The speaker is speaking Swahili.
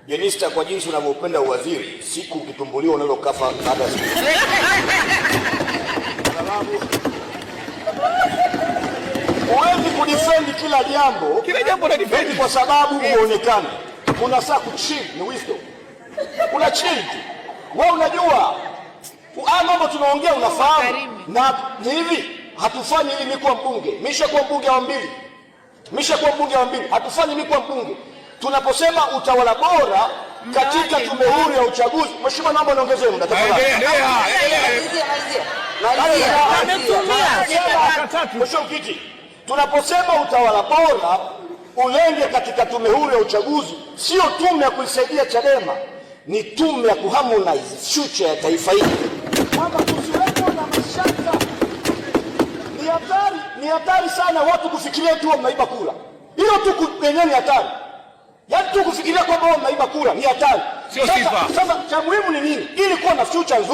Jenista, kwa jinsi unavyopenda uwaziri, siku ukitumbuliwa unaweza ukafa baada ya siku. Sababu huwezi kudefend kila jambo, Kila jambo na defend. Eti kwa sababu uonekane. Kuna saa kuchill ni wisdom, kuna chill tu. Wewe unajua haya mambo tunaongea, unafahamu. Karimi. Na ni hivi, hatufanyi ili mimi kuwa mbunge. Nimeshakuwa mbunge wa mbili, nimeshakuwa mbunge wa mbili. Hatufanyi mimi kuwa mbunge. Tunaposema utawala bora katika Mgawane, tume huru ya uchaguzi, mheshimiwa, naomba niongezee muda tafadhali. Endelea, endelea, endelea. Malizia, malizia. Ametumia. Mheshimiwa Mwenyekiti, tunaposema utawala bora ulenge katika tume huru ya uchaguzi, sio tume ya kuisaidia Chadema, ni tume ya kuharmonize future ya taifa hili, kwamba kusiwepo na mashaka. Ni hatari, ni hatari sana watu kufikiria tu mnaiba kura. Hilo tu yenyewe ni hatari. Yaani tu kufikiria kwamba wao mnaiba kura ni hatari. Sio Sasa, sifa. sasa cha muhimu ni nini? Ili kuwa na future nzuri.